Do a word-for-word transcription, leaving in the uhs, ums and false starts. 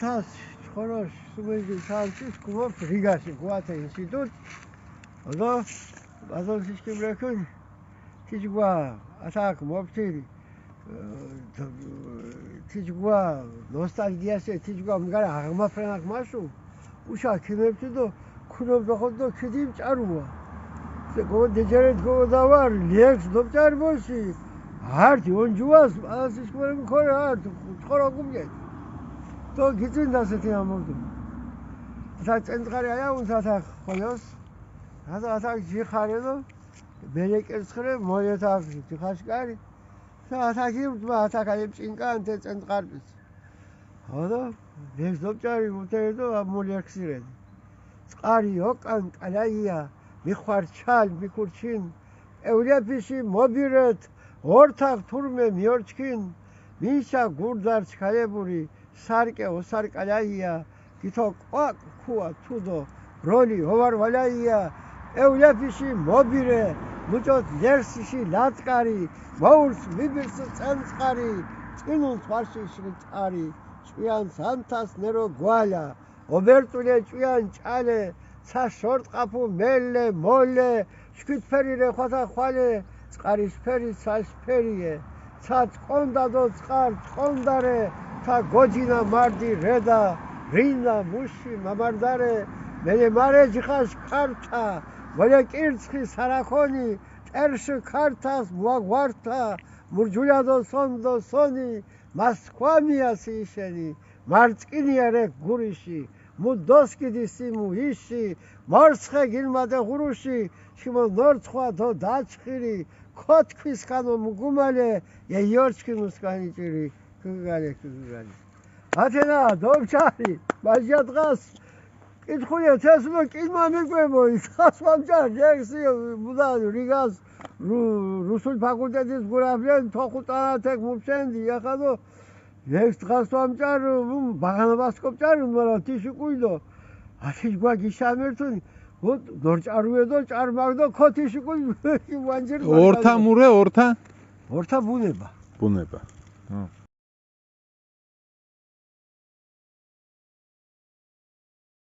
თას, ჩხოროშ, სუმენჯი, სანჩის, კუმოფ რიგაში, გუათე ინსტიტუტ. ოდო, ბაზონ სიშკიბლეკუნ, თიჯგვა, ათაკ მოფთილ, თიჯგვა, ნოსტალგიასე, თიჯგვა, მგარა, აღმაფრენაკ მასუ, უშა ქიმეფთი დო, ქუნობ დოხოდ დო, ქიდი მჭარუა. სე გო, დეჯერეთ გო, დავარ, ლიექს დობჭარ ბოსი, ართი, ონჯუას, პალასის კვერემ ქორე, ართი, თხორა გუმგეთ. დო გიწინ დასეთი ამორდუ. თა წენწყარი აია, უნ სათა ხოლოს. თა, თა ჯიხარე დო, ბელეკერცხრე, მოლეთა ჯიხაშკარი. თა, თა გიმ, თა, თა კაი ჭინკან, თე წენწყარპის. ოდო, ლექს დობჭარი, უთე დო, მოლექსირენ. წყარი ოკან კალაია, მიხვარ ჩალ, მიქურჩინ. ევლეფიში მობირეთ, ორთახ თურმე მიორჩქინ. მინშა გურდარ ჩქალებური, სარკე ოსარ კალაია, გითო კვაკ ქუა თუდო, როლი ოვარ ვალაია. ევლეფიში მობირე, მუჭოთ ლერსიში ლატკარი, მოურს მიბირს წენწყარი, წინუნ თვარში შრი წარი, ჭვიან სანთას ნერო გვალა. ობერტულე ჭვიან ჭალე, ცა შორტ ყაფუ მელე, მოლე, შქვითფერი რე ხვათა ხვალე, წყარიშფერი, ცალშფერიე, ცა ჭკონდა დო წყარ ჭკონდარე, თა გოჯინა მარდი რედა, რინა მუში მამარდარე. მენე მარე ჯიხაშ ქართა, მოლე კირცხი სარაქონი, ტერში ქართას მუაგვართა, მურჯულა დო სონ დო სონი, მასქვამია სიშენი, მარწკინია რეკ გურიში, მუ დოსკიდი სიმუ იში, მარცხე გილმადე ღურუში, შიმო ნორცხვა დო დაჩხირი, ქოთქვის ხანო მუგუმალე, ე იორჩქი მუსკანი ჭირი, ქუგალე, ქუგალე. ათენა, დობჭარი, მაჟია დღას, კითხული ეთესლო, კინმა მიკვებო, ის ხას ვამჭარ, გექსი, ბუდა, რიგას, რუ-, რუსულ ფაკულტეტის გურაფლენ, თოხუტანათეკ მუფშენდი, ეხადო, ეს დღას ვამჭარ, ბაღანაბას კოპჭარ, მარა თიში კუიდო. ათი ჯგვა გიშამერთუნ, ო, ნორ ჭარუედო, ჭარმაგდო, ქოთიში კუი, ვანჯირ ორთა მურე, ორთა? ორთა ბუნება. ბუნება. ო.